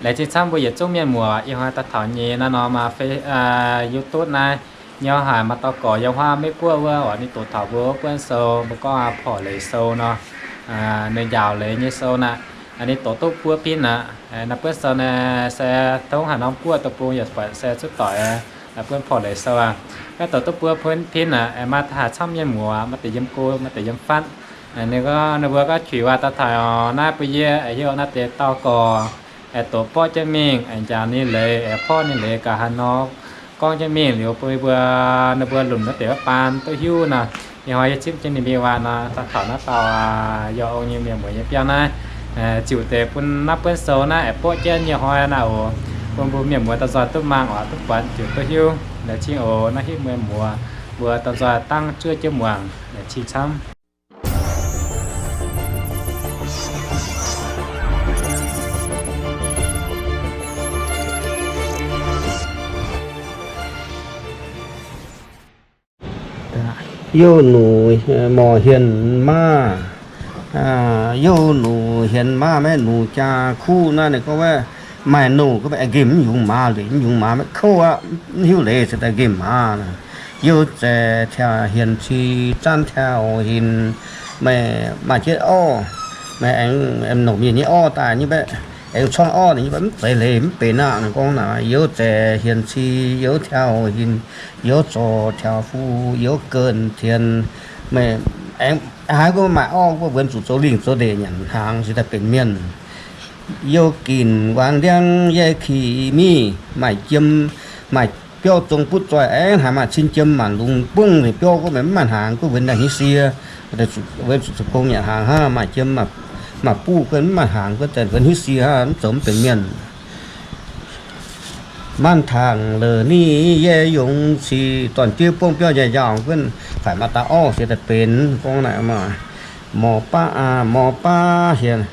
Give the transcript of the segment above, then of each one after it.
Laengz zingh camv mbuo yietc zungv mienh muoz, ih hnoi daaih taux nyei naaiv nor maaih Face, YouTube naaiv, nyei haic maaih dauh gorx yiem huav Meiv Guoqv wuov, oix ninh doqc taux mbuo wuov buonv sou, mbuo gorngv Porv Leiz Sou nor, ninh njaaux leiz nyei sou naaiv. Ninh doqc duqv buo pin aqv. Naaiv buonv sou naaiv se tongv haaix norm guoqv deic-bung yaac buatc se cuotv doic, naaiv buonv Porv Leiz Sou aqv. Naaiv doqc duqv buo pin aqv, maaih haaix camv mienh muoz, maaih deix yiem go, maaih deix yiem fatv. Ninh gorngv ninh mbuo gorngv qiex waac daaih taux naaiv bun yie hiuv naaiv deix dauh gorx aengx doqc borqv jienv mingh, aengx njaaux ninh leiz, aengx porv ninh leiz gaax haaix nor gorngv jienv mingh liuz bun mbuo, ninh mbuo lunc naaiv deix wuov baan duqv hiuv nor. Ih hnoi yie zipv jienv ninh mingh waac nor, daaih taux naaiv dauh yaac ong nyei mienh muoz nyei biauv naaiv, ziouc deix bun naaiv buonv sou naaiv aengx borqv jienv nyei hnoi naaiv oc, bun mbuo mienh muoz dauh nzoih duqv mangc oc, duqv buatc ziouc duqv hiuv. Laengz zingh oc, naaiv hitv mienh muoz, mbuo dauh nzoih dangv zuov jienv muangx. Laengz zingh camv. Youh nuc morc hienx maaz, youh nuc hienx maaz maiv nuc jaa kuv naaiv. Ninh gorngv wuov maaih nouh gorngv maiv nqemh mv yungz maaz, liuz mv yungz maaz maiv kouv aqv, mv hiuv leiz se daaih nqemh maaz. Youh zeiz tiaux hienx ci, zanv tiaux hinc, meih maaih jienv orv, meih aengx nongc mienh nyei orv daaih nyei mbaeqv, aengx corngv orv ninh mv zeiz leiz mv benx aqv. Ninh gorngv naaic, youh zeiz hienx ci, youh tiaux hinc, youh zorc tiaux fu, youh ganh tienx, meih aengx haaix gorngv maaih orv wuov, wuonx zuqc zoux lingh zoux ndeic nyanc hnaangx se daaih benx mienh. Youh ginc wangc ndiangv yie kih mingh, maaih jiem, maaih biauv zong butv zoih aengx haaix maaih cin jiem maanc lungz buangv ninh biauv gorngv meih mv maaih hnaangx gorngv wuonx ndaangc hnyouv sie, wuonx zuqc zoux gong nyanc hnaangx hnangv, maaih jiem maaih buv gorngv mv maaih hnaangx gorngv wuonx hnyouv sie hnangv, mv zoux mv benx mienh. Maanc tangx la'ni yie yungz cih dorn-jueiv buangv biauv njaaux njaaux gunv faix maaih dauh orv se daaih benx gorngv naaic maah, morc baav, morc baav hienx,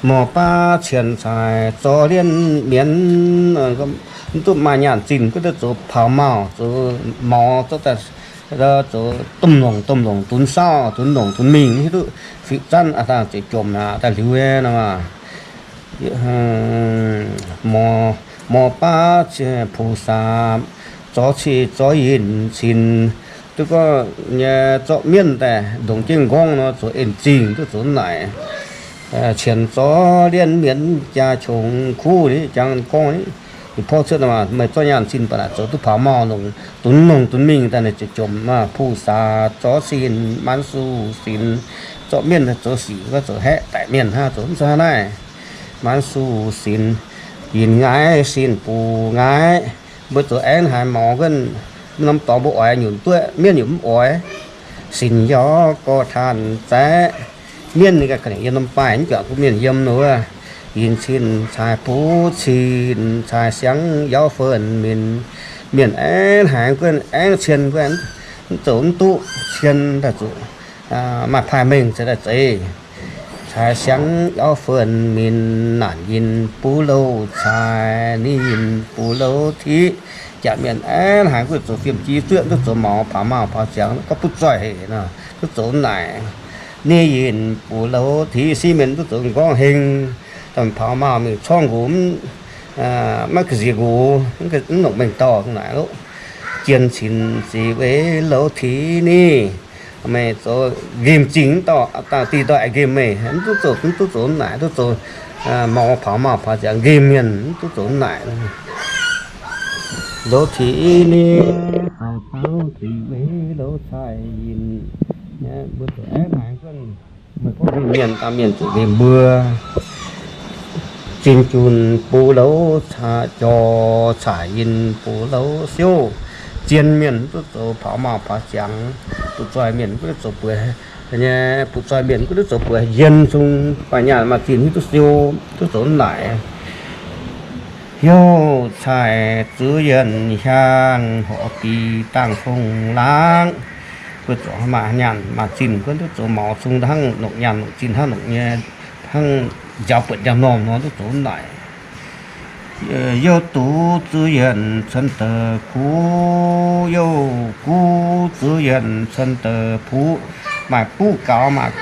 morc baav cienx caaix zorqv lienh mienv, mv duqv maaih nyaanh zinh gunv duqv zoux paux mauh, zoux maux, zoux daaih zoux domh longc domh longc dunx saauv, dunx longc dunx mingh, mv hiuv duqv fiqv zanv a'dangh ziouc jomc aqv, daaih liuz nor maah. Morc baav puqc saax zorqv cih zorqv yinh cin, duqv gorngv nyei zorqv mienv daaih ndongc jienv nqorngv nor zoux en zingh duqv zoux naaic. Qienx zorqv lienh mienv jaa qongx kuv ni jangx gorngv ni, porv cuotv meih zorqv nyaanh zinh baac naaic zoux duqv paux mauh longc, dunx longc dunx mingh daaih ninh ziouc jomc maah. Puqc saax zorqv cih yinh, maanc suc sinx, zorqv mienv zoux sic gorngv zoux haeqv daic mienh hnangv, zoux mv zuqc hnangv naaiv. Maanc suc sinx, yinh ngaaiv sin buc ngaaiv, mbuo zoux aengx haaix maux gunv, norm dorngx mbuo oix nyunc duqv mienv nyunc mv oix. Sinx yaac gorx taanc zaeqv, mienv ninh ganh yiem norm baaih mv baac gunv mienh yiem nor wuov. Yinh cin caaix buv cin caaix siangx yauv fon minc, mienh aengx haaix gunv aengx cien gunv, mv zoux mv duqv cien daaih zuqc maaih paaih mengh ceix daaih zeiz. Caaix siangx yauv fon minc, naanc yinh buv louv caaix, ninh yinh buv louv tiqv. Jaax mienh aengx haaix gunv zoux fiem ji zuoqv, duqv zoux maux paux mauh paux ziangx, gorngv butv zoih haic nor, duqv zoux naaic. Ninh yinh buv louv tiqv, sieqv mienh duqv zoux nqorngv heng, daaih paux mauh mingh corngv nqox, maiv ga'nziex nqox, mv longc mengh dorh naaic loqv. Jien cin zic weic louv tiqv ni. Meih zoux nqemh zingh mv dauh, dangh dih dauh aengx nqemh meih, mv duqv zoux, mv duqv zoux naaic, duqv zoux maux paux mauh paux ziangx nqemh mienh, mv duqv zoux naaic. Louv tiqv ni, daaih taux zic weic louv caaix yinh, mbuo zoux aengx haaix gunv, meih gorngv nqemh mienh, dangh mienh zuqc nqemh mbuo. Zinh junc buv louv caaix, jorx caaix yinh buv louv siouv. Zien mienh duqv zoux paux mauh paux ziangx, butv zoih mienh gunv duqv zoux bueix nyei, butv zoih mienh gunv duqv zoux bueix yien zungv, maaih nyaanh maaih zinh hiuv duqv siou, duqv zoux naaic. Youh caaix zuqc yienh hiaang, horpc bic dangh fong laangv. Mbuo zoux maaih nyaanh maaih zinh gunv duqv zoux maux zungv hnangv, longc nyaanh longc zinh hnangv, longc nyei hnangv, nziaaux buonc nziaaux normh nor duqv zoux naaic. Youh duqv zuqc yienh cuonx deix kuv, youh guv zuqc yienh cuonx deix puqv. Maaih buv gaux, maaih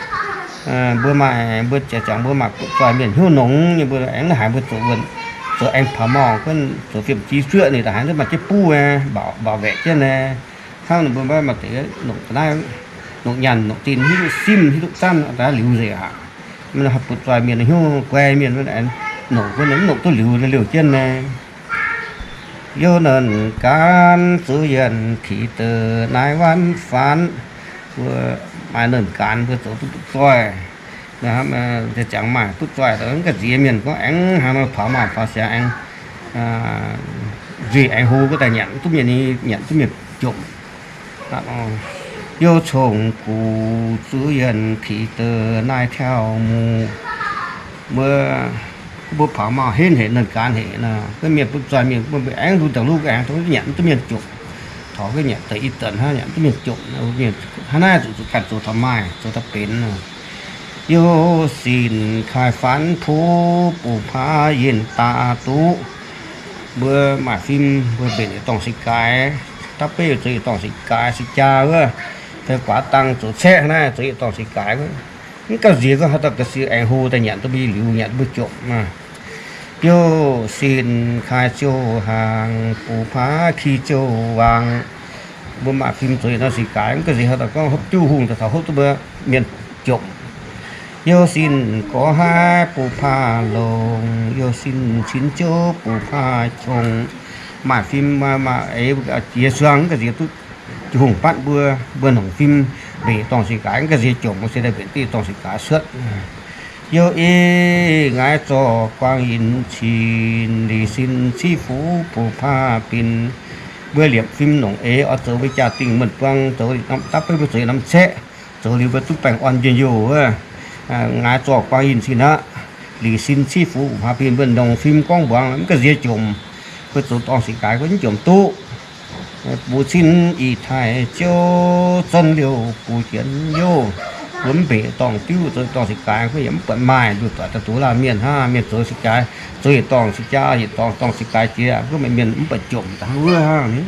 Mbuo maaih, mbuo jiex jangx mbuo maaih butv-zoih mienh hnyouv nongx nyei, mbuo aengx haiz mbuo zoux, zoux aengx paux mangc gunv zoux fiem-fim zuoqv ninh daaih haiz duqv maaih jienv buv, mbaaux mbaeqc jienv naaiv. Hnangv ninh mbuo maiv maaih deix nongc ga'naaiv, nongc nyanc nongc zinh, hiuv duqv simv hiuv duqv zanv daaih liuz nzengc aqv. Mv haih butv-zoih mienh hnyouv guai mienh, nongc gunv mv nongc duqv liuz, liuz jienv naaiv. Youh nernh gaanv zuqc yienh kic deix naaiv waanc faanv, mbuo maaih nernh gaanv mbuo zoux duqv butv-zoih. Jiex jangx maaih butv-zoih mv ga'nziex mienh gorngv aengx haaix nor paux maaih paux siangx aengx nzuih aengx hlo wuov daaih nyanc duqv mienh, nyanc duqv mienh jomc. Youh congx guv zuqc yienh kic deix naaiv tiauv muc. Mbuo, mbuo paux maaih henv haic, nernh gaanv haic nor, gunv mienh butv-zoih mienh mbuo aengx hlo daaih hlo aengx tov nyanc duqv mienh jomc. Taux gunv nyanc deix i zanc hnangv nyanc duqv mienh jomc, hnangv naaiv zuqc zuqc ganh zoux taux maaih, zoux taux benx. Youh sin kaaix faanv puv, buqc paav yinh daaih duqv. Mbuo maaih fim mbuo mbenc yietc dorngh sikaix, dapv beiv zoux yietc dorngh sikaix, sikaix jaa wuov, fai guaax dang zoux caeqv naaiv zoux yietc dorngh sikaix wuov. Mv gauh nziex gorngv haaix dauh ga'sie aengx hlo daaih nyanc duqv mbuo liuz, nyanc duqv mbuo jomc maah. Youh sin kaaix ziouc hnaangx, buqc paav ki ziouc waangc. Mbuo maaih fim zoux yietc norm sikaix, mv gauh nziex haaix dauh gorngv hopv juqv hungh daaih taux hopv duqv mbuo mienh jomc. Youh sin gorx haaix buqc paav longc, youh sin cin ziouv buqc paav qongx. Maaih fim maaih eix jiex suang, mv gauh nziex duqv juqv hungh batv mbuo, mbuo nongc fim mbenc dorngh sikaix, mv gauh nziex jomc mbuo se daaih mbenc diuh dorngh sikaix cuotv. Youh i ngaix zorc guangc yinh cin, lic sin civ fuv buqc paav bin. Mbuo liepc fim nongc eix oix zoux mbuo jaa-dingh muonh buang, zoux dapv beiv mbuo zoux yietc norm caeqv, zoux liuz mbuo duqv baengh orn njien-youh wuov. Ngaix zorc guangc yinh cin aqv, lic sin civ fuv buqc paav bin, mbuo nongc fim gorngv mbuangz mv gauh nziex jomc. Mbuo zoux dorngh sikaix gorngv mv jomc duqv. Buv cin ih taaih ziouv zon liouh buv jienv youh. Mbuo mv mbenc dorngh diuv zoux dorngh sikaix gorngv yaac mv buatc maaih, nduqc doic daaih doz laanh mienh hnangv, mienh zoux sikaix, zoux yietc dorngh sikaix, yietc dorngh dorngh sikaix jiex, gorngv meih mienh mv buatc jomc daaih hnangv wuov hnangv ni.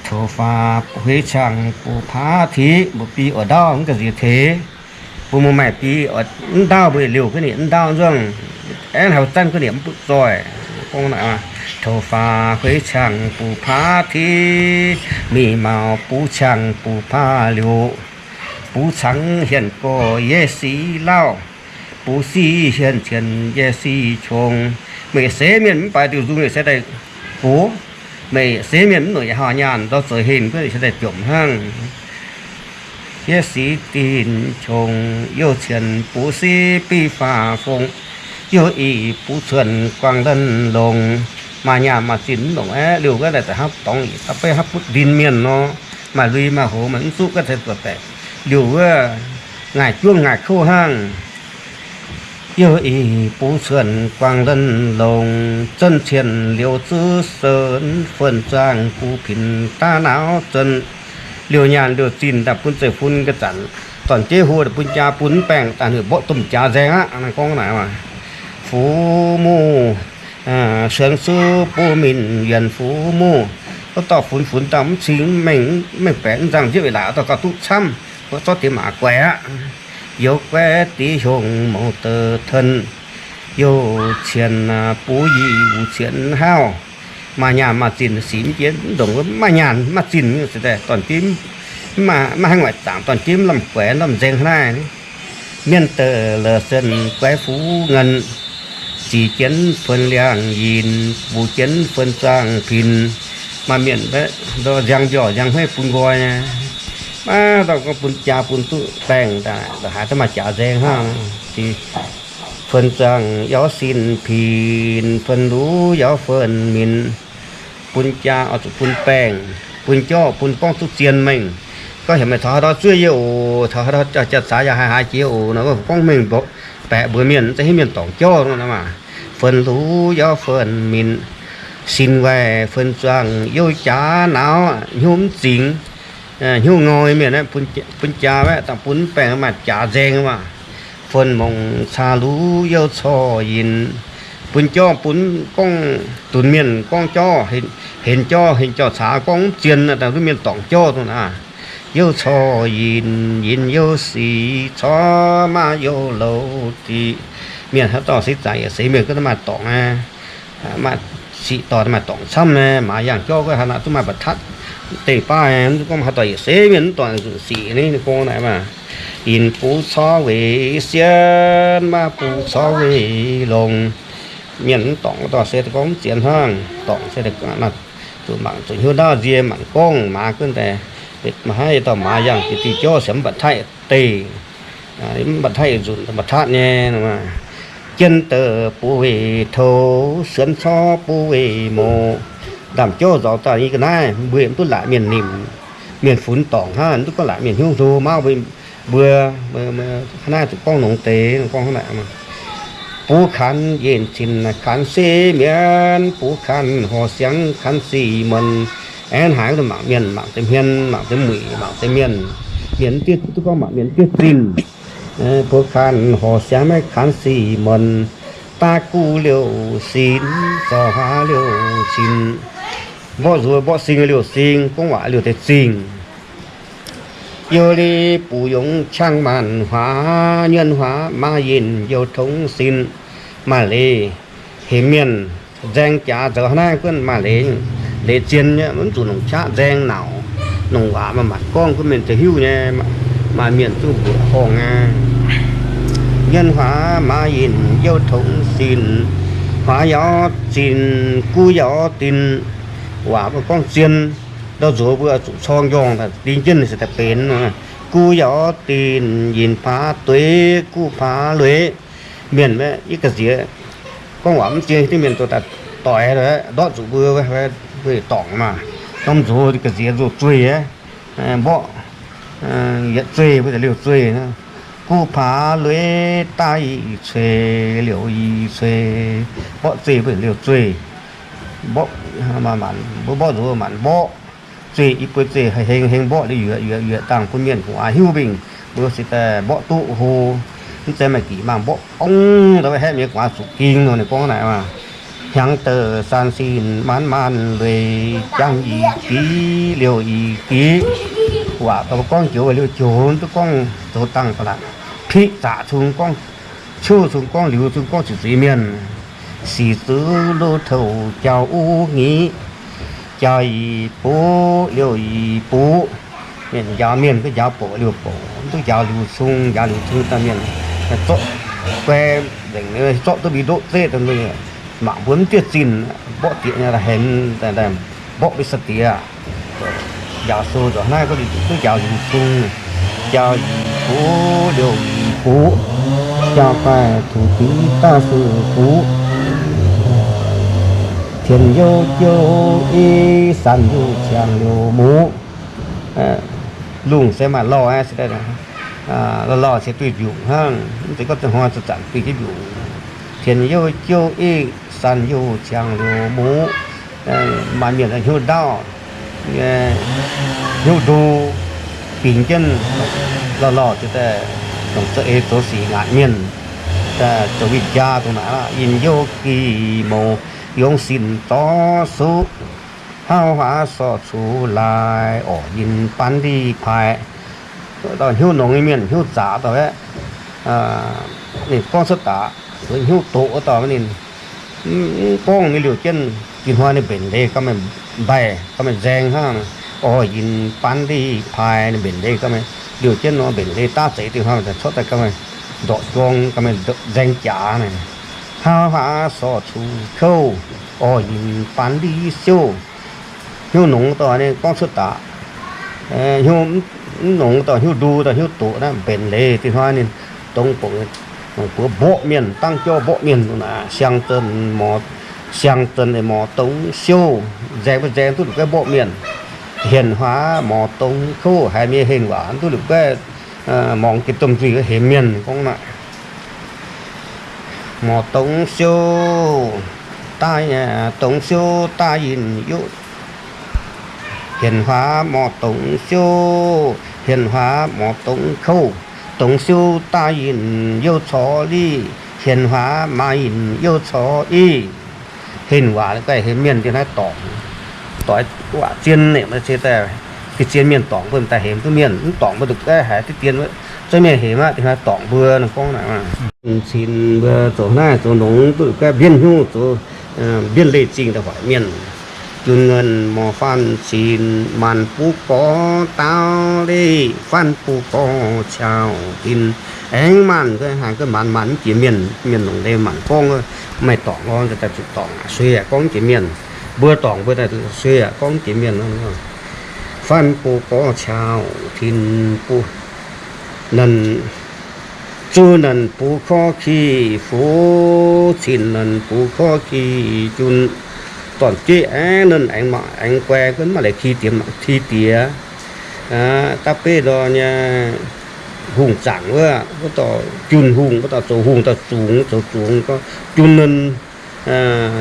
Toux faaux hueix cangx buqc paav tiqv, mbuo biei oix ndaauv mv gauh nziex teix. Mbuo muoz-maaih biei oix mv ndaauv, mbuo yietc liouh gunv ninh mv ndaauv nzungh, aengx haaix zanv gunv ninh mv butv zoih. Gorngv naaic, toux faaux hueix cangx buqc paav tiqv, mingh maux buv cangx buqc paav liouh. Buv cangx hienh gorx yie si lauh, buv sic hienh cien yie si qongx. Meih seix mienh mv baaix diuh nzung yaac se daaih gox. Meih seix mienh mv noic yaac haaix nyaanh ndau zoux henh gunv yaac se daaih jomc hnangv. Yie sic dinc qongx, youh cien buv sic biv faah fong, youh ih buv cuonh guangc lon longx. Maaih nyaanh maaih zinh mv longc aeqv, liuz wuov daaih hnangv dorngx ih dapv beiv hnangv butv ndin mienh nor, maaih lui maaih hoz, maaih mv zuqv ga'naaiv zuoqc baeqc. Liuz wuov ngaih juov ngaih kouv hnangv. Youh ih buv cuonh guangc lon longx, zon cien liouh zuqv sen, fuonh zaangh buv pinx daav naauv zon. Liouh nyaanh liouh zinh daaih bun zeiv-fun ga'zanc, dorn-jeiv hlo daaih bun jaa bun baengh daaih, ninh mborqv domh jaax nzaeng aqv. Gorngv naaic, fuqv muh suonx suv buv minc yuonx fuqv muh, wuov dauh funx funx daaih mv cing mengh, mengh baeqc mv nzangh nziepv yietc laaix, wuov dauh gauh duqv camv, wuov zorqv diex maac guaix aqv. Youz guaix diex hiongx mouz deix ten, youh cien buv yie wuc cien hauv. Maaih nyaanh maaih zinh sic mv jiex mv ndongc wuov, maaih nyaanh maaih zinh se daaih dorn-jeiv mv maaih haaix ngoic zaangc, dorn-jeiv mv lamh guaix lamh nzaeng hnangv naaiv. Mienh deix la'sen guaix fuqv ngenh, zic jienv fuonh liangh yinh, buv jienv fuonh zaangh pinx. Maaih mienh nziang mbiorh nziang hmeiv bun nqoi, maiv dauh gorngv bun jaa bun duqv baengh daaih, haaix dauh maaih jaax nzaeng hnangv. Fuonh zaangh yauv sin pinx, fuonh luv yauv fuonh minc. Bun jaa oix zuqc bun baengh, bun jorv bun gorngv duqv zien mengh. Gorngv heuc meih taux haaix ndau zuov yie oc, taux haaix ndau jaa-zaax yaac haiz haaix jiex oc nor, gorngv mengh baeqc mbuox mienh, za'gengh mienh dorngc jorv nor maah. Fuonh luv yauv fuonh minc, sin waaic fuonh zuangh youh jaax nauz, hnyouv mv zingx, hnyouv ngoi mienh, bun jaa waeqv dangh bun baengh maaih jaax nzaeng maah. Fuonh mongc caa luv youh corc yinh, bun jorv bun gorngv dunx mienh gorngv jorv, henx jorv henx jorv caax gorngv mv zien dangh duqv mienh dorngc jorv dongh naaic. youh corc yinc, yinc youh sic, corc maaih youh louc diqc. Mienh haaix dauh se zaqc yietc seix mienh gunv maaih dorngc aqv. Maaih sic dorh maaih dorngc camv naaic, maaz yangh jauv gunv haaix nor duqv maaih ba'tatv deic baav. Mv duqv gorngv haaix dauh yietc seix mienh mv dorngc zuqc sic ni, ninh gorngv naaic maah. Yinc buv corc weic sienh, maaih buv corc weic longc. Mienh mv dorngc wuov dauh se gorngv mv zien hnangv, dorngc se zuqc mangc zuqc hnyouv ndaauv nzie mangc gorngv maaz gunv daaih. Maaih haaix dauh maaz yangh jiex diuh jauv sienx mv baac taaih deic, mv baac taaih nzunc mv baac tatv nyei. Jien douc buv weic tou, suonx corc buv weic moc. Ndaamv-jauv nzauz daaih nyei ga'naaiv mbuo mv duqv laaic mienh nimc, mienh funx dorngc hnangv, mv duqv gorngv laaic mienh hnyouv hlo mauv mbuo. Mbuo hnangv naaiv zuqc gorngv longx deix, gorngv hnangv naaic. Buv kanx yienc cin, kanx seix mienv, buv kanx horc siangx, kanx sic muonc. Aengx haaix mangc mienh, mangc deix hmien, mangc deix mueic, mangc deix mienh. Mienh mv diev, duqv gorngv mangc mienh mv diev zinh. Buv kanx horc siangx maiv kanx sic muonc, daav guv liouh sin, zorc huaav liouh cin. Mborqv nzuonx mborqv sing liouh sing, gorngv waac liouh deix zingh. Youh li buv yongc qangx maanc huaax, nyuonh huaax maaz yinh youh tongx sin. Maaih leiz hemx mienh nzaeng jaax zoux hnangv naaiv gunv maaih leiz, leiz zien nyei, mv zuqc longc qaqv nzaeng nauc. Longc waac maaih maanc gorngv gunv mienh ziouc hiuv nyei, maaih mienh zuqc mbuoqc horngh aqv. Nyuonh huaax maaz yinh youh tongx sin, huaax yaac zinh, guv yaac dinh. Waac mbuo gorngv zien, ndau nzuonx mbuo zuqc corng njorngh daaih ding jienv se daaih benx. Guv yaac dinh, yinh paax dueiv, guv paax lueiz. Mienh maiv yie ga'nziex gorngv waac mv zien, dingv mienh zoux daaih doix, ndortv zuqc mbuo, mbuo dorngc maah. Norm nzox ga'nziex nzox zueih aqv, mborqv yietc zueih mbuo liouh zueih. Guv paax lueiz daaih ih cuei liouh ih cuei, mborqv zueih mbuo liouh zueih. Mborqv, mbuo mborqv nzox maanc mborqv zueih, i buo zueih hengx hengx mborqv liuz yuoqc yuoqc yuoqc dangh bun mienh gu'nguaaz hiuv mingh, mbuo se daaih mborqv duqv hlo. Mv zeiz maaih gic maah, mborqv ong daaih haeqv mienh gu'nguaaz zuqc ging nor. Ninh gorngv naaic maah, hnyangx douc san sin maanc maanc lueic, jangx ih giqv liouh ih giqv. Waac daaih mbuo gorngv joux liouh joux, duqv gorngv zoux dangh ba'laqc, piqv zaqc cung gorngv, ciouv cung gorngv, liuz cung gorngv ziqc zuiz mienh. Sic zuqc loz-touc jaaux uv nyic, jaaux ih buv liouh ih buv. Mienh njaaux mienh, duqv njaaux boqc liouh boqc, duqv njaaux liuz cung, njaaux liuz cung daaih mienh zorqv guai nzengc, zorqv duqv mbuo ndoqv zeqv daaih, mangc mbuo mv diev zinh, mborqv diex nyei hemx, mborqv mbuo sa diex. Njaaux sou nzorqc naaiv gorngv duqv jaaux liuz cung, jaaux ih buv liouh ih buv, jaaux daaih tuc div daav suh buv. Tienx youh jouv i, sanx youh ciangx liouh muqv. Lungh se maaih lauh, lauh lauh se duih mbiungc hnangv, mv zeiz gorngv zinh hnoi zanc-zanc duih jienv mbiungc. Tienx youh jouv i, sanx youh ciangx liouh muqv. Maaih mienh hnyouv ndaauv, hnyouv ndu, bingx jienv lauh lauh ziouc daaih longc za'eix zoux sic ngaatc mienh, daaih zoux win-jaa dongh naaic aqv. Yinh youh gih mouz, yongz sin zorv suqv, hauv huaax sorc cuc laaix, orqc yinh baan ndih paaix. Dauh hnyouv nongx nyei mienh, hnyouv zaqc dauh aeqv, ninh gorngv cuotv daaih, hnyouv doqc wuov dauh ninh mv gorngv, ninh liouh jienv, ih hnoi ninh mbenc leiz gauh maaih mbaih, gauh maaih nzaeng hnangv. Orqc yinh baan ndih paaix, ninh mbenc leiz gauh maaih liouh jienv nor, mbenc leiz daav zeiz, ih hnoi corc daaih gauh maaih ndorqc juang, gauh maaih nzaeng jaax naaic. Hauv huaax sorc cuc kouv, orqc yinh baan ndih siouv. Hnyouv nongx dauh ninh gorngv cuotv daaih, hnyouv mv nongx dauh, hnyouv ndu dauh, hnyouv doqc naaiv mbenc leiz, ih hnoi ninh dongh bouc, dongh buoz mborqv mienh, dangv jauv mborqv mienh naaic, siang-zon, siang-zon morc dongx siouv, nzaeng maiv nzaeng duqv la'guaih mborqv mienh. Hienx huaax morc dongx kouv, haiz mienh hengh waac duqv la'guaih morngx jiex domh nzuih hemx mienh gorngv naaic. Morc dongx siouv, dongx siouv daaih yinh youh. Hienx huaax morc dongx siouv, hienx huaax morc dongx kouv. Dongx siouv daaih yinh youh corc liqv, hienx huaax maaih yinh youh corc iv. Hengh waac la'guaih hemx mienh dien naaiv dorngc, doix waac zien naaic maaih se daaih Diqv zien mienh dorngc mbuo m'daaih hemx duqv mienh, mv dorngc mbuo duqv gaeqv haiz diqv dien, zorqv mienh hemx aqv. Dingh hnoi dorngc mbuo nor gorngv naaic, cin mbuo zoux naaiv zoux nongx duqv gaeqv mbienv hnyouv zoux, mbienv leih zingh daaih hoic mienh. Jun ngăn morc faanv cin, maanc buv gorx daauv leih, faanv buv gorx caux tin. Aengx maanc haih gorngv maanc, maanc mv jiex mienh, mienh longc ndeic maanc gorngv, maaih dorngc nor daaih zuqc dorngc, sueih yaac gorngv jiex mienh. Mbuo dorngc mbuo daaih sueih yaac gorngv jiex mienh. Faanv buv gorx caux tin buv, nanc zuqc nanc buv korv ki, fuqv cin nanc buv korv ki jun. Dorn-jueiv aengx nanc aengx maaih aengx guai, gunv maaih leiz ki diex, ki diex. Da'beiv ndor nyei hungh zaangc wuov, wuov dauh jun hungh, wuov dauh zoux hungh dauh zungx, zoux zungx gorngv jun nanc,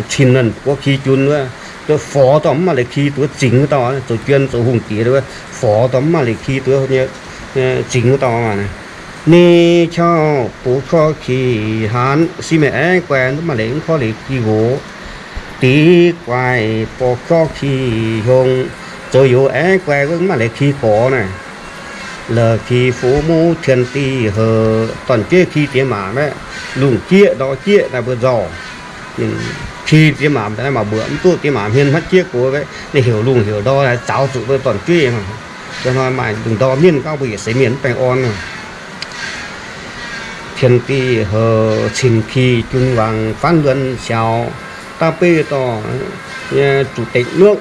cin nanc buov ki jun wuov, forx dorh mv maaih leiz ki duqv zingx wuov dauh, zoux juon zoux hungh diex wuov, forx dorh mv maaih leiz ki duqv zingx wuov dauh. Ni qauv buv korv ki haanz, si meih aengx guai mv maaih leiz, mv korv leiz ki nqox. Diqv guaix borh korv ki hiong, zoux youz aengx guai wuov mv maaih leiz ki gorx naaic. La'ki fuqv muv tien diqv heuc, dorn-jueiv ki diex maac maiv, lungh jieqv ndor jieqv daaih mbuo nzauh. Ki diex maac daaih maac mbuoqc mv duqv, diex maac hmien hmatv jieqv gox, ninh heuc lungh heuc ndor zaux zuqc mbuo dorn-jueiv. Ih hnoi maaih lungh ndor mienh gauh mbuo yietc seix mienh mv baengh orn. Tien diqv heuc cin ki jun wangc faanv luonx siaux, da'beiv dorh zuqc dengc nuoqv,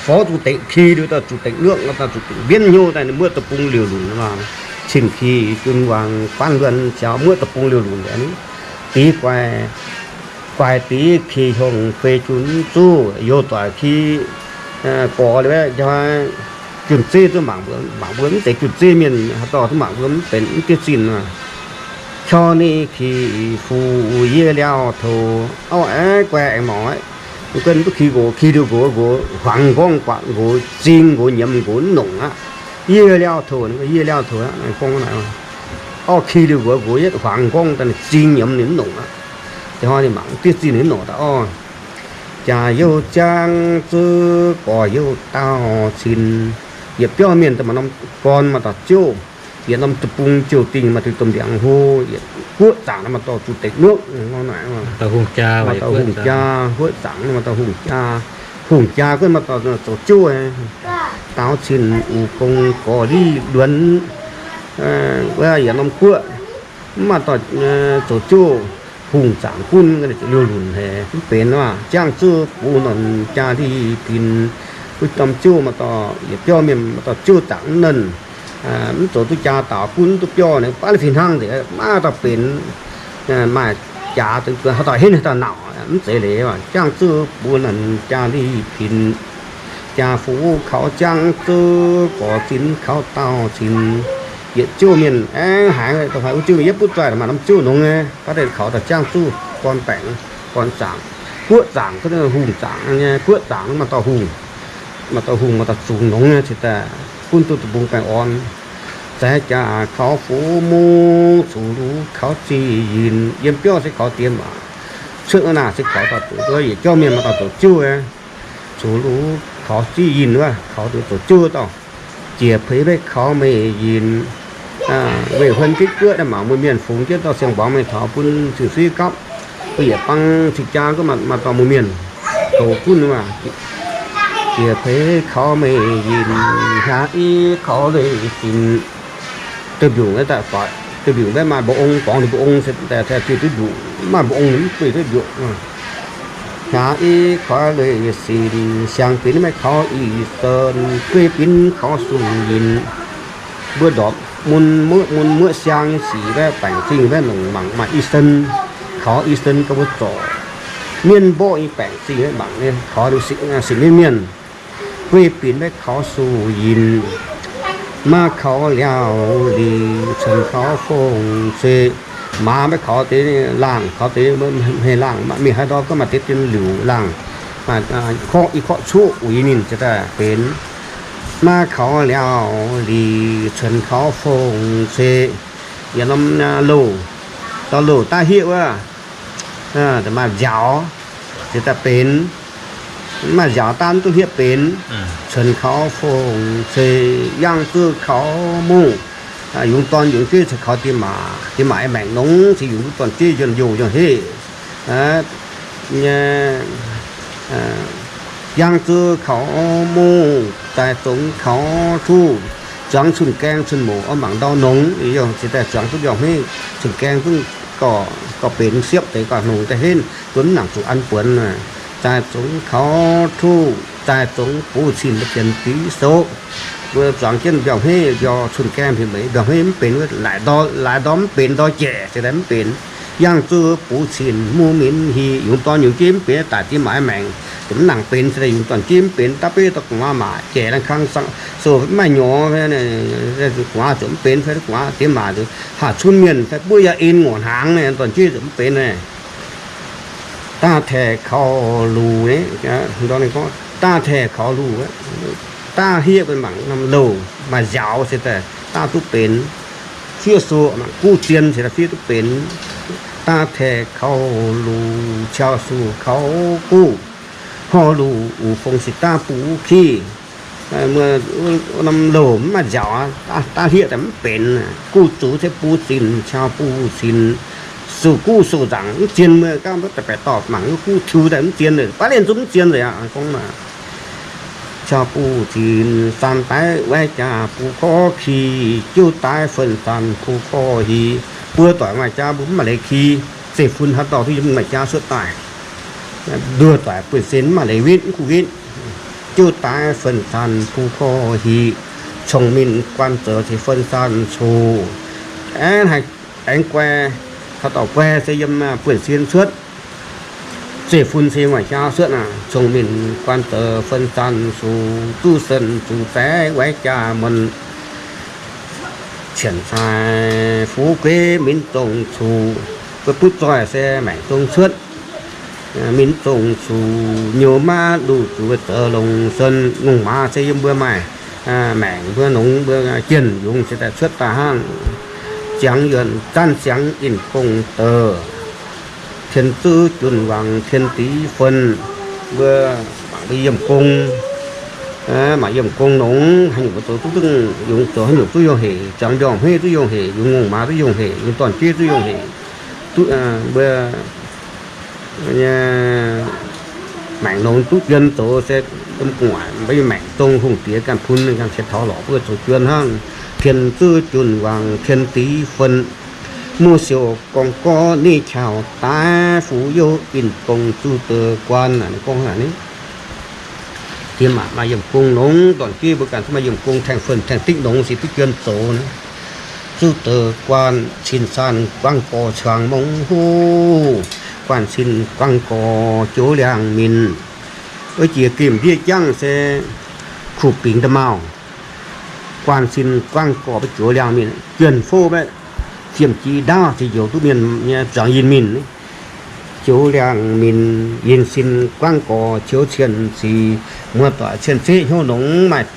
forv zuqc dengc ki liuz dorh zuqc dengc nuoqv, zuqc dengc mbienv hnyouv daaih, ninh muoqv deic-bung liouc lunc. Cin ki jun wangc faanv luonx siaux, muoqv deic-bung liouc lunc. Diqv guaix, guaix diqv ki hiong fei jun zuqv youz doic ki gorx liuz, jun zeiv duqv mangc mbuo, mangc mbuo mv zeiz jun zeiv mienh, haaix dauh duqv mangc mbuo mv benx mv diev zinh. Qor ni ki fu yie liaauh toux, auv aengx guai aengx mangc, guai duqv ki nqox, ki liuz nqox, nqox huangx nqorngv guatc nqox, zing nqox, nyiemz nqox, mv nongc aqv. Yie liaauh toux, yie liaauh toux, gorngv auv ki liuz nqox, nqox yietv huangx nqorngv daaih, zing nyiemz ninh mv nongc aqv. Da'hnoi ninh mangc diev zinh ninh mv nongc daaih orv. Jaax youh ziangv zuov gorx youh dauh cin, yietc biauv mienh daaih maaih norm gorn maaih dauh ziouv, yietc norm deic-bung ziouh dingh maaih diuh domh ndiangx hlo, yietc guoqv zaangc maaih dauh zuqc deic nuoqv, maaih dauh hungh jaa, guoqv zaangc maaih dauh hungh jaa, hungh jaa gunv maaih dauh zoux ziouv, daaux cin uc gong gorx liv luonx, wuov yietc norm guoqv, mv maaih dauh zoux ziouv, hungh zaangc gunv liouh lunc haic mv benx aqv. Ziangh zuov bun norm jaa li pin, wuov norm ziouv maaih dauh yietc biauv mienh maaih dauh ziouv zaangc mv nernh, mv zoux duqv jaa daaux gunv duqv biauv, baav fih hnangv nzengc, maiv dauh benx, maaih jaax haaix dauh henv haaix dauh nauc, mv zeiz leiz. Ziangh zuov bun norm jaa li pin, jaa fuqv kaux ziangh zuov gorx zinh kaux daauh cin, yietc ziouv mienh aengx haiz, wuov ziouv mienh yietv butv zoih maaih norm ziouv nongx nyei, baav deix kaux daaih ziangh zuov gorn baengc, gorn zaangc, guoqv zaangc, hungh zaangc nyei, guoqv zaangc maaih dauh hungh, maaih dauh hungh, maaih dauh zungx nongx nyei, cingx daaih gunv duqv deic-bung baengh orn. Zaaix jaax kaux fuqv mungv, cuqv luv kaux zinh yinh, yiem biauv se kaux diex maac, cuotv naaiv naaic se kaux dauh zoux ziouv, yietc jauv mienh maaih dauh zoux ziouv. Cuqv luv kaux zinh yinh wuov, kaux zoux ziouv dauh. Jiex peix maiv kaux meix yinh, weih huon gitv guoqv naaiv mangc mbuo mienh fungx jienv dauh siang-mbuangz mingh taux bun cing-suiv gapv, mbuo yietc bang cing-jaa gunv maaih dauh mbuo mienh goux gunv. Jiex peix kaux meix yinh, hnyangx-i kaux leiz-sin. Duih mbiungc, duih mbiungc maiv maaih mba'ong, borngz ninh mba'ong se daaih duih mbiungc, mv maaih mba'ong ninh mv duih duih mbiungc. Hnyangx-i kaux leiz-sin, siang-binx maiv kaux i sen, guei binx kaux sung yinh. Mbuo ndorpc mun muoqv, mun muoqv siang nyei sic maiv baengc zingh maiv nongc mangc maaih i sen, kaux i sen gauh mbuo zorc. Mienh mborqv nyei baengc zingh maiv mangc nyei, kaux sipv mienh mienh. Guei binx maiv kaux sung yinh, maa kaux liaauh lic, cunx kaux fong se. Maaz maiv kaux deix laangh, kaux deix hmei laangh, mingh haaix ndau gunv maaih deix dien liuc laangh, korqv i korqv cuqv uix ninh ziouc daaih benx. Maa kaux liaauh lic, cunx kaux fong se. Yietc norm louh, dauh louh daav hieqv wuov, maaih nziaaux, ziouc daaih benx. Mv maaih nziaaux daav mv duqv hietv benx. Cuonx kaux fongc ceix yangh zuov kaux mungh, yungz dorn yungz jeiv ceix kaux diex maac, diex maac nyei maengc nongx ceix yungz duqv dorn jeiv njien-youh njien-heqv nyei. Yangh zuov kaux mungh, zaaix zongx kaux tuv, zuangx cun-gaeng cun-moc oix mangc ndau nongx, ceix daaih zuangx duqv mbiauh hmeiv, cun-gaeng duqv gauh benx siepv deix gauh nongx daaih henv, mv nangc zuqc an buonx. Zaaix zongx kaux tuv, zaaix zongx buv cin fienx div soqv. Mbuo zuangx jienv mbiauh hmeiv, mbiauh cun-gaeng hmeiv meix, mbiauh hmeiv mv benx, laaix ndorm mv benx, ndorm jaic ceix daaih mv benx. Yangh zuov buv cin mungh minv hih, yungz dorn yungz jeiv mv benx, daaih diex maac maengc mv nangc benx, ceix daaih yungz dorn jeiv mv benx, dapv beiv dorh gu'nguaaz maac jaic laanh kang, sou mv maaih nyorx, gu'nguaaz ziouc mv benx, fai gu'nguaaz diex maac ziouc haah cunv mienh, fai buov yaac en ngorc hnaangx, dorn jeiv ziouc mv benx. Daav taeqc kaux luc, daav taeqc kaux luc, daav hlieqv mangc norm louh maaih nziaaux ceix daaih daav duqv benx. Fiev suoqc mangc guv zien ceix daaih fiev duqv benx. Daav taeqc kaux luc, ciaux suoqc kaux guv, horh luc uc fong se daav buv kiv. Norm louh mv maaih nziaaux, daav hlieqv daaih mv benx. Guv zuqc se buv zinh, ciaux buv cin, suoqc guv suoqc nzaangc mv zien. Mbuo ganh daaih baeqc dorh mangc guv tiux daaih mv zien, baav lienh zungv mv zien nzengc aqv. Gorngv ciaux buv cin, saanh daaih waaiv jaax buv korv ki, jiuv daaih fen-saanh buv korv hi. Buo doic maaih jaax mbuo mv maaih leiz ki, zeiv-fun haaix dauh duqv yiem maaih jaax cuotv daaih. Nduov doic buonv-sin mv maaih leiz wetv, mv kuh wetv. Jiuv daaih fen-saanh buv korv hi, cong min guan zoux ceix fen-saanh cux. Aengx haih aengx guai, haaix dauh guai se yiem buonv-sin cuotv. Zeiv-fun se maaih jaax cuotv aqv. Cong min guan zoux fen-saanh cux, zuqv sen zuqc zaeqv waaiv jaax muonc. Cien cai fu'jueiv minv zong cux, butv zoih se maengc zong cuotv. Minv zong cux, nyouz maiv luv zuqc zoux longc sen. Ngongh maaz se yiem mbuo maaih maengc, mbuo nongx, mbuo jienh yungz se daaih cuotv daaih hnangv. Ziangx yuonh zanv siangx in gong douh, tien zuv junh wangc tien div fen. Mbuo mangc mbuo yiem gong, mangc yiem gong nongx haaix nyungc mbuo zoux duqv zungv yungz, zoux haaix nyungc duqv yungh heic, ziangx mbiauh hmeiv duqv yungh heic, yungz ngongh maaz duqv yungh heic, yungz dorn-jeiv duqv yungh heic. Mbuo nyei maengc nongx duqv juon zoux se yiem gu'nguaaic, mbuo nyei maengc zong hungh diex ganh bun ganh se taux lorqc mbuo zoux juon hnangv. Tien zuv junh wangc tien div fen, muoz siouc gorngv gorqv ni qauh daaih, fu'jueiv in gong zuqc deix guaan. Gorngv hnangv naaic, diex maac maaih yiem gong nongx, dorn-jeiv mbuo ganh maaih yiem gong tengx fen tengx dingv nongx se duqv juon zoux naaic. Zuqc deix guaan cin-saanh guaangv gorx cuangx mongh huv, guaan cin guaangv gorx joux liangx-minc. Wuov jiex gemh ndiev jangv se kuh bingx da'maauh. Guaan cin guaangv gorx mbuo joux liangx-minc, juonh fouv mbaeqc, fiem-jiex ndaauv se njoux duqv mienh nyei zuangx yinh minc. Joux liangx-minc yinh sin guaangv gorx ciouv cien-cic, muoz-doic cien-ceqv hnyouv nongx maaih,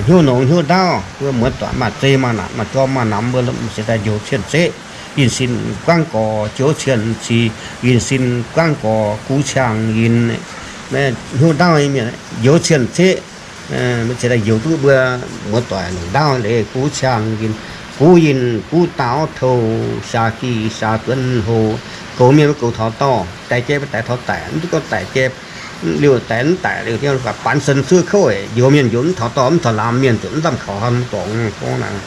hnyouv nongx hnyouv ndaauv, mbuo muoz-doic maaih zei maaih naanc maaih jorm maaih namx, mbuo se daaih njoux cien-ceqv. Yinh sin guaangv gorx ciouv cien-cic, yinh sin guaangv gorx guv ciangh yinh. Hnyouv ndaauv nyei mienh njoux cien-ceqv, se daaih njoux duqv mbuo muoz-doic longc ndaauv leiz guv ciangh yinh, guv yinh guv daaux touh, saax gih saax duonv hlo. Goux mienh mbuo goux taux dorh, daix jai mbuo daix taux daic, mv duqv gorngv daix jai liuz daix mv daic liuz, banx sen suov kouv, njoux mienh njoux mv taux dorh mv taux lamz, mienh zuqc mv nzamv kaux hnangv dorngx gorngv naaic.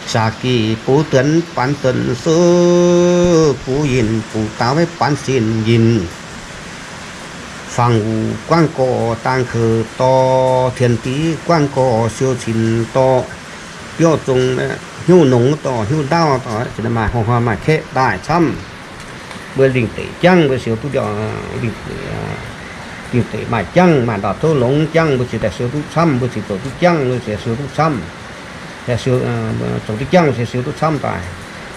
Saax gih buv duonv banx sen suov, guv yinh buv daaux maiv banx sin yinh. Fangx wuc guaangv gorx dang keuv dorh, tien div guaangv gorx siou cin dorh. Biauv zong hnyouv nongx dorh hnyouv ndaauv dorh, maaih hnoi-hnoi maaih kaeqv daaih camv. Mbuo lingh deic jangv mbuo siou duqv, lingh deic maaih jangv, maaih ndau-touv longx jangv, mbuo ziouc daaih siou duqv camv, mbuo ziouc zoux duqv jangv, mbuo ziouc siou duqv camv. Zoux duqv jangv se siou duqv camv daaih.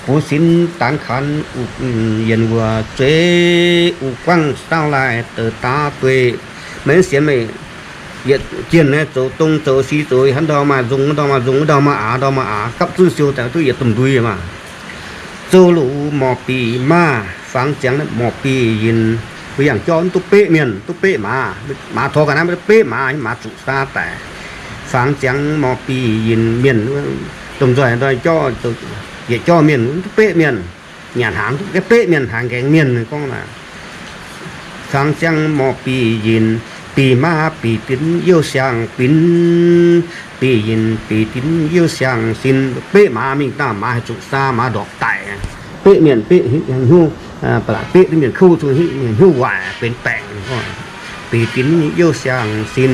Buv sin daanx kaanx uqv yienx wuoc zueiz, uqv guangv saauv laaih douc daav dueiv. Maiv sienx meih yietc jienh naaiv zoux dong zoux si zoux hnangv ndau maaih nzung, ndau maaih nzung, ndau maaih aax, ndau maaih aax, gapv zunh siou daaih duqv yietc domh ndui maah. Zouv luc morc bic maaih, fangx ziangx morc bic yinh. Mbuo yangh jorv mv duqv beqv mienh, duqv beqv maaz. Maaz tov ga'naaiv mv duqv beqv maaz, maaz zuqc saa daic. Fangx ziangx morh bih yinh mienh, domh nzoih ndoih jorv, yietc jorv mienh mv duqv beqv mienh. Nyanc hnaangx duqv beqv mienh, hnaangx nqaengx mienh gorngv naaic. Fangx ziangx morh bih yinh, bih maaz bih dinx youh siang binx. Bih yinh bih dinx youh siang sin. Beqv maaz mingh daaih maaz haih zuqc saa, maaz ndorpc daic. Beqv mienh beqv hnyouv, ba'laqc beqv duqv mienh kouv, zungv mienh hnyouv waaic benx baengc. Bih dinx youh siang sin,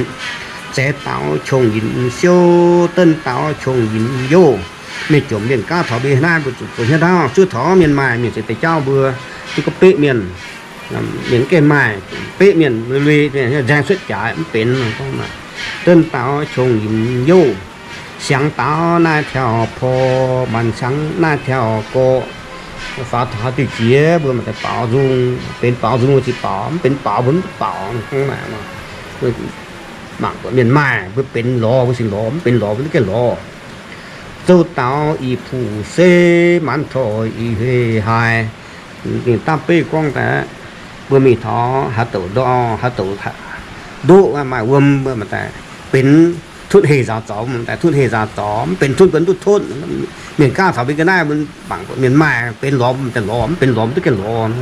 zaex daaux qongx yinz siou, denv daaux qongx yinz youh. Mienh jomc mienh gaav taux mbuo naaiv, mbuo zuqc zoux hnyouv ndaauv, zuov taux mienh maaih, mienh se deix jauv mbuo, mv gorngv beqv mienh, mienh mv gaengh maaih, beqv mienh lui, nzaeng cuotv jaaix mv benx. Denv daaux qongx yinz youh, siangx daaux naaiv tiaux porv, maanc siangx naaiv tiaux gorqv. Faaux taux haaix diuh jiex mbuo maaih deix baaux nzung, benx baaux nzung mbuo ziqc baaux, mv benx baaux mbuo mv duqv baaux. Mangc buatc mienh maaih, mbuo benx lorz mbuo ziqc lorz, mv benx lorz mbuo mv gaengh lorz. Zouv daaux ih puc se, maanc torqv ih hleix haaix. Ninh dapv beiv gorngv daaih, mbuo mingh taux haaix douc ndorm, haaix douc ndoqv maaih wuom, mbuo maaih daaih benx tutv heh nzaaux zaux, maaih daaih tutv heh nzaaux zaux, mv benx tutv mbuo mv duqv totv. Mienh gaav taux mbuo ga'naaiv, mbuo mangc mienh maaih benx lorz, maaih daaih lorz, mv benx lorz mbuo duqv gaengh lorz.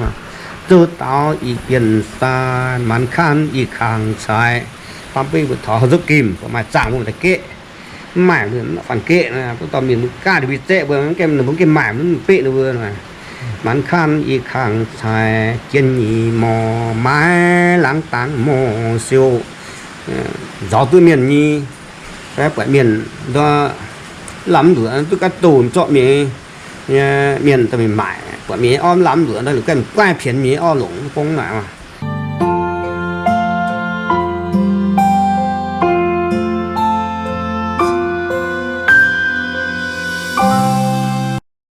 Zouv daaux ih bienh saan, maanc kaanv ih kangx caaix. Dapv beiv mbuo taux haaix nzopv gemh, maaih zaangh mbuo maaih daaih geqv. Mv maaih mbuo mv faanh geqv. Mv dorh mienh mbuo gaav ndie mbuo zaeqv mbuo, mv gaengh ninh mbuo mv gaengh maaih, mv beqv ninh mbuo. Maanc kaanv ih kangx caaix, jien nyeic morh maaiz, laangz dangx morh siou. Nzaaux duqv mienh nyei, buatc mienh nduov lamh nzuoqc duqv gaav doh zorqv mienh, mienh dorh mingh maaic, buatc mienh nyei orv lamh nzuoqc nduov, ninh gaengh guaiv pienx mienh nyei orv longc, mv bung naaic.